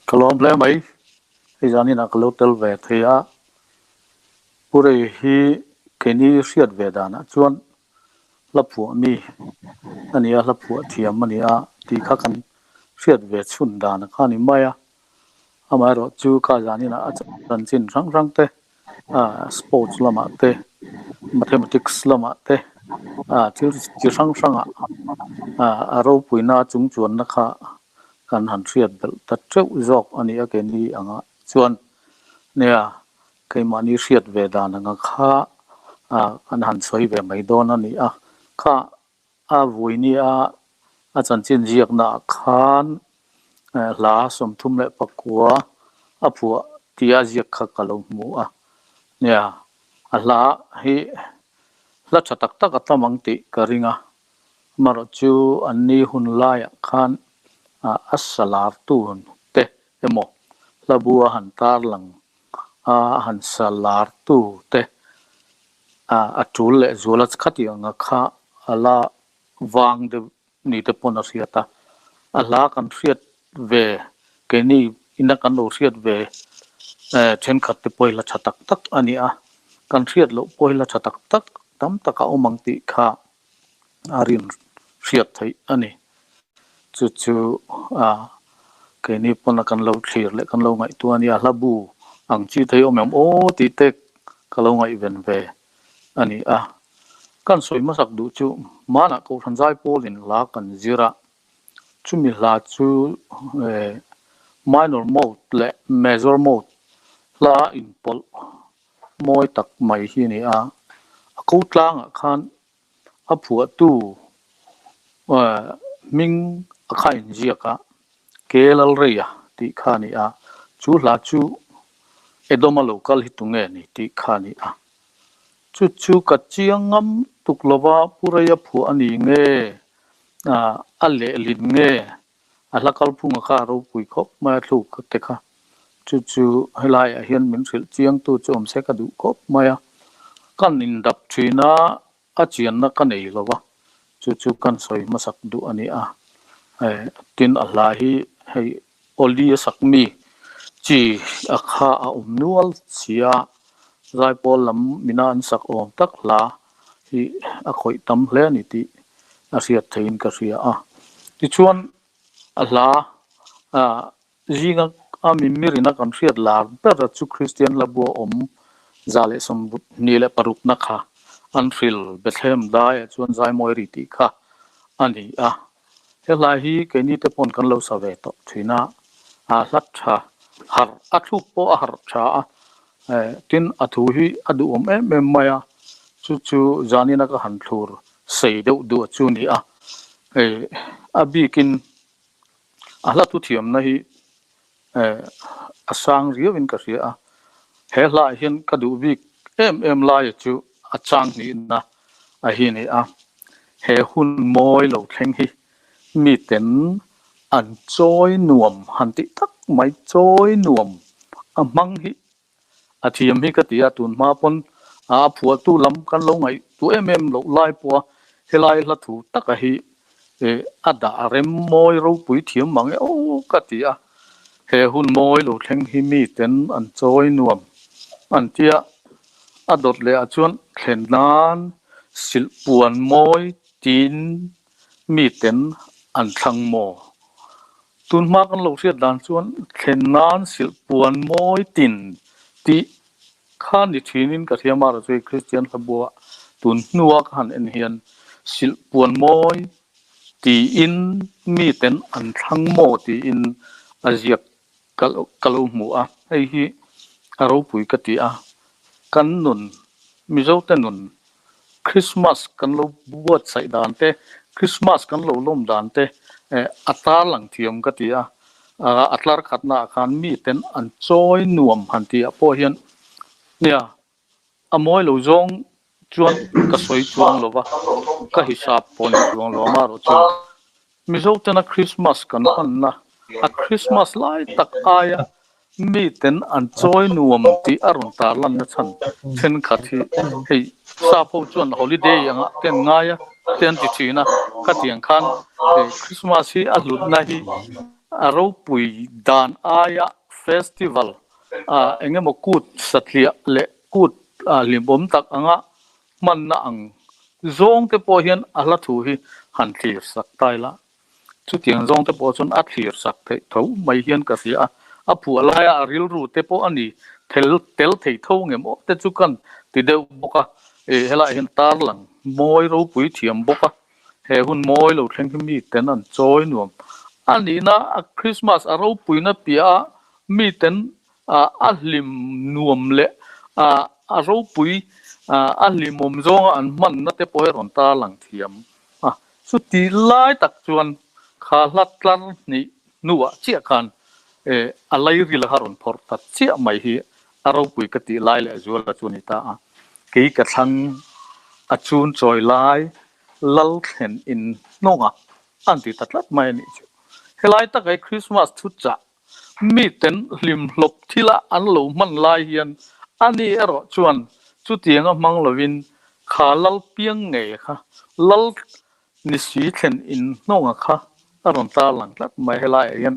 Ka lawm hle mai. Hei zaninah ka lo tel ve thei a. Pu Rei hi keini hriat ve danah chuan hla phuah mi a ni a, hla phuah thiam a ni a tih kha kan hriat ve chhun dan kha a ni mai a. Amaherawh chu kha zaninah a chanchin hrang hrang te, sports lamah te, mathematics lamah te, thil chi hrang hrangah a ropuina chungchuanna kha kan han hriat belh ta teuh zawk a ni a keini angah chuan nia keimahni hriat ve dan anga kha kan han sawi ve mai dawn a ni a. Kha a vui nia a chanchin ziaknaah khan hla 39 a phuah tia ziak kha ka lo hmu a. Nia a hla hi hla tha tak tak a tam ang tih ka ring a. Amaherawh chu anni hun laiah khan a sa lartu te emaw hlabu a han tarlang a han sa lartu te a tul leh zual a khati anga kha a la vang deuh ni te pawn a hriat a. A hla kan hriat ve keini ina kan lo hriat ve thenkhat te pawh hi la tha tak tak a ni a, kan hriat loh pawh hi la tha tak tak tam tak a awm ang tih kha a rin hriat theih a ni. Chu chu keini pawna kan lo thlir leh kan lo ngaihtuah a nia, hla bu ang chi thei awm em aw tih te ka lo ngaihven ve a ni a. Kan sawi hmasak duh chu hmanah Kohhran Zaipawlin hla kan zir a, chumi hla chu minor mode leh major mode hla inpawlh mawi tak mai hi a ni a. A ko tlangah khan a phuahtu hming a kha inziak a, Ke Lalreia tih kha a ni a. Chu hla chu Edoma lo kal hi tunge ni tih kha a ni a. Chu chu ka chiang ngam tuk lova Pu Reia phuah a ni nge, a lehlin nge A hla kalphunga kha a ropui khawp mai a thluk te kha. Chu chu helaiah hian min hrilh chiangtu chu awm se ka duh khawp mai a. Kan indap thin a, a chianna ka nei lo va, chu chu kan sawi hmasak duh a ni a. Tin a hla hi hei Oli a sak mi chi a kha a awm nual si a, zaipawl lam mina an sak awm tak hla hi a khawih tam hle a ni tih a hriat theihin ka hria a. Tichuan a hla zinga a mimirin a kan hriat lar ber chu Kristian Hlabua awm 126na kha an hril Bethlehem daiah chuan Zaimawi ri tih kha a ni a. He hla hi keini te pawn kan lo sa ve tawh thin a, a hla tha harh a thluk pawh a harh tha a, tin a thu hi a duhawm em em mai a, chu chu zanina ka han thlur sei deuh duh chu a ni a, a bikin a hla thu thiamna hi a sang riauin ka hria a, he hlaah hian ka duh bik em em laia chu a chang hnihna a hi a ni a, he hun mawi lo thleng hi miten an chawi nuam han tih tak mai chawi nuam a hmang hi A thiam hi ka ti a, tun hma pawn a phuahtu lam kan lo ngaihtuah em em loh lai pawha helai hla thu taka hi a dah rem mawi ropui thiam mang e aw ka ti a. He hun mawi lo thleng hi miten an chawi nuam an tia, a dawt leh ah chuan thlen nan silh puan mawi tiin miten an thlang maw? Tun hma kan lo hriat dan chuan thlen nan silh puan mawi tin tih kha ni thinin ka hria mara chu hei Kristian hlabua tun hnua ka han en hian silh puan mawi tiin miten an thlang maw tiin a ziak ka lo hmu a, hei hi a ropui ka ti a, kan nun Mizote nun Christmas kan lo buatsaih dan te, Christmas kan lo lawm dan te a tarlang thiam ka ti a, a tlar khatnaah khan miten an chawi nuam han tih ah pawh hian nia a mawi lo zawng chuan ka sawi chuang lo va, ka hisap pawh ni chuang lo amaherawh chuan Mizotena Christmas kan hmanna, a Christmas lai tak aia miten an chawi nuam tih a rawn tarlanna chhan thenkhat hi hei sap ho chuan holiday anga te an ngai a te an ti thin a, khatiang khan Christmas hi a hlutna hi. A ropui dan aia festival eng emaw kut satliah leh kut hlimawm tak anga hmanna ang zawng te pawh hian a hla thu hi han thlir sak ta ila. Chutiang zawng te pawh chuan a thlir sak theih tho mai hian ka hria a, a phuah laia a rilru te pawh a ni tel tel thei tho nge maw te chu kan ti deuh bawk a, helaiah hian tarlang mawi ropui thiam bawk a. He hun mawi lo thleng hi miten an chawi nuam a nihna a Krismas a ropuina piah a miten a hlim nuam leh a ropui a hlimawm zawnga an hmanna te pawh hi a rawn tarlang thiam a. Chuti lai tak chuan kha hla tlar hnih hnuah chiah khan a lairil kha rawn phawrh ta chiah mai hi a ropui ka tih lai leh zuala chu a ni ta a. Kei ka thlang a chun chawi lai lal thlen in hnawng a an ti ta tlat mai a nih chu. Helai taka hi Christmas thu chah miten hlimhlawp thila an lo hman lai hian ani erawh chuan chutianga hmang lovin kha lal piang ngei kha lal Ni si thlen in hnawnga kha a rawn tar lang tlat mai helaiah hian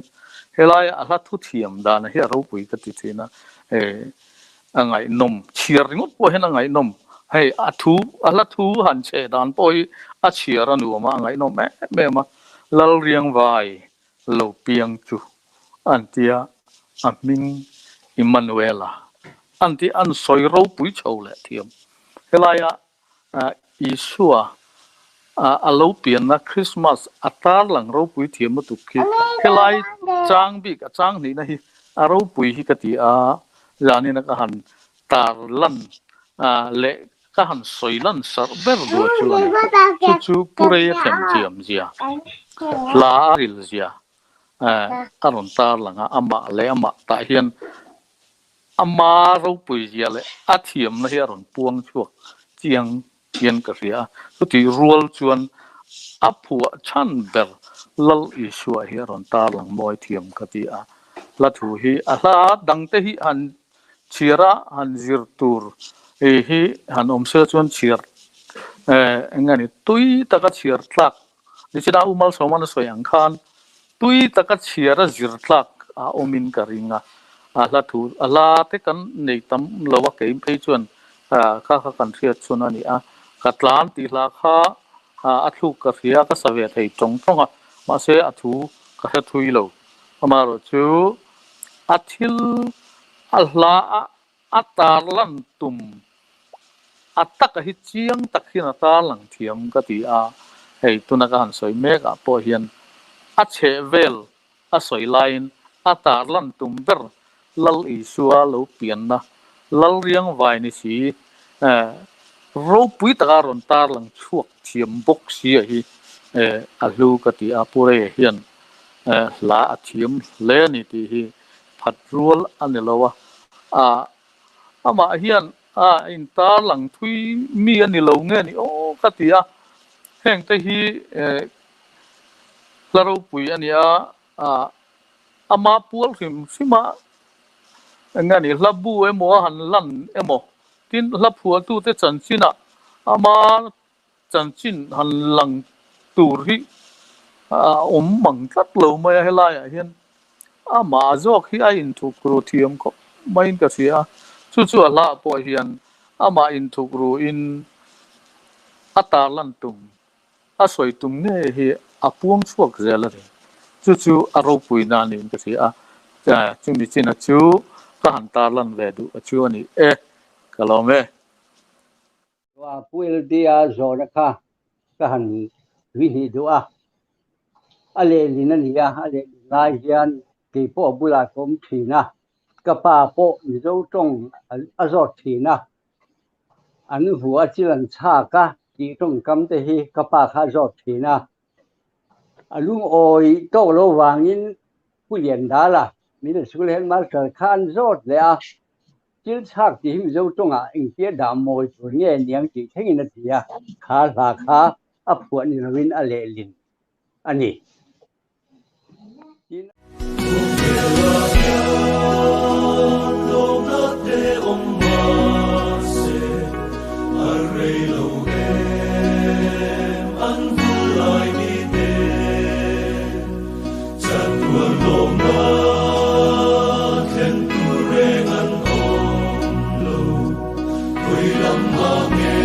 helaia a hla thuthiam dana hi a ropui ka ti thin a, a ngaihnawm chhiar ringawt pawh hian a ngaihnawm hei a thu a hla thu han chhe dan pawh hi a chhiar a nuam a a ngaihnawm em em a Lalriangvai lo piang chu an tia a hming Immanuela an ti an sawi ropui chho leh thiam helaia Isua a lo pianna Krismas a tarlang ropui thiam lutuk khi helai chang bik a chang hnihna hi a ropui hi ka ti a, zanina ka han tarlan leh ka han sawi lan sarh ber duah chu a ni. Chu chu Pu Reia thlen thiam zia, hla a ril zia a rawn tarlang a, amah leh amah tah hian Ama ropui zia leh a thiamna hi a rawn puang chhuak chiang hian ka hria a, chutih rual chuan a phuah chhan ber Lal Isua hi a rawn tarlang mawi thiam ka ti a. Hla thu hi a hla dangte hi han chhiar a, han zir tur hi han awm se chuan chhiar eng nge ni tui taka chhiar tlak Nichina U Malsawman a sawi ang khan tui taka chhiar a zir tlak a awmin ka ring a, a hla thu a hla te kan nei tam lo a kei phei chuan kha kha kan hriat chhun a ni a, ka tlan tih hla kha a thluk ka hria ka sa ve thei tawng tawng a, mahse a thu ka hre thui lo. Amaherawhchu a thil a hla a A tarlan tum a taka hi chiang tak hian a tarlang thiam ka ti a, hei tuna ka han sawi mek ah pawh hian a chhehvel a sawi laiin a tarlan tum ber Lal Isua lo pianna Lalriangvai ni si ropui taka rawn tarlang chhuak thiam bawk si a hi a hlu ka ti a, Pu Reia hian hla a thiam hle a ni tih hi phat rual a ni lo a, ah amah hian a intar lang thui mi a ni lo nge ni aw ka ti a, heng te hi hla ropui a ni a, ah ama pual hrim hrim a eng nge ni hla bu emaw a han lan emaw tin hla phuahtute chanchinah ama Chanchin han lang tur hi a awm mang tlat lo mai a, helaiah hian amah zawk hi a inthuk ru thiam khawp maiin ka hria a, chu chu a hlah pawh hian amah inthuk ruin a tarlan tum, a sawi tum ngei hi a puang chhuak zel a ni. Chu chu a ropui na niin ka hria a, chumi china chu ka han tarlan ve duh a chu a ni e, ka lawm e. Pu LDA zawhna kha ka han tui hnih duh a, a lehlin a ni a, a lehlin lai hian kei pawh a bulah ka awm thin a, ka pa pawh Mizo tawng a zawt thin a, an vua chil an chhak a tih tawngkam te hi ka pa kha a zawt thin a, a lungawi tawk lo vangin Pu Liandala Middle School Headmaster kha an zawt leh a, Thil chhak tih hi Mizo tawngah engtia dah mawi tur nge niang tih thlengin a ti a, kha hla kha a phuah ni lovin a lehlin a ni. Tin. dam mange.